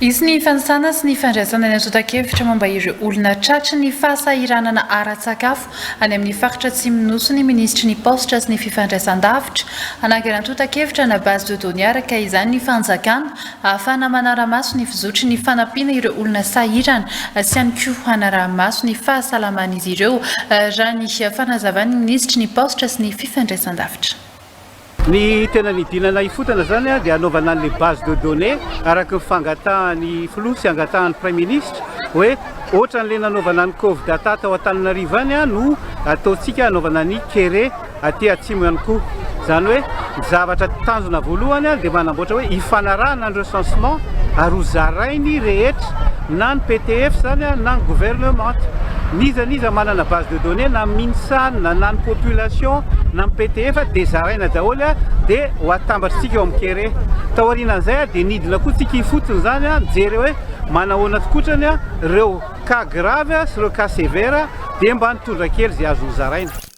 Hisy ny fanisana sy ny fandraisana ny antontan-kevitra momba ireo olona tratry ny fahasahiranana ara-tsakafo any amin'ny faritra Atsimon'ny Nosy ny minisitry ny Paositra sy ny Fifandraisandavitra. Hanangana antontan-kevitra na base de données araka izany ny fanjakana ahafahana manara-maso ny fizotry ny fanampiana ireo olona sahirana sy ihany koa hanaraha-maso ny fahasalaman'izy ireo, raha ny fanazavan'ny minisitry ny Paositra sy ny Fifandraisandavitra. Ny tena nidinana ifotana izany dia hanaovana an'ilay base de données araka ny fangatahan'ny filoha sy angatahan'ny praiminisitra hoe ohatran'ilay nanaovana ny Covdata tao Antananarivo any no ataontsika hanaovana ny Kere aty atsimo ihany koa. Izany hoe ny zavatra tanjona voalohany dia manamboatra hoe hifanarahana ny recensement ary ho zarainy rehetra na ny PTF izany na ny gouvernement. N'iza n'iza manana base de données na MINSA na na ny population na ny PTF dia zaraina daholo dia ho atambatritsika eo amin'ny Kere. Taorianan'izay dia nidina koa tsika ifotony izany nijery hoe manahoana tokotrany ireo cas grave sy ireo cas sévère dia mba nitondra kely izay azo nozaraina.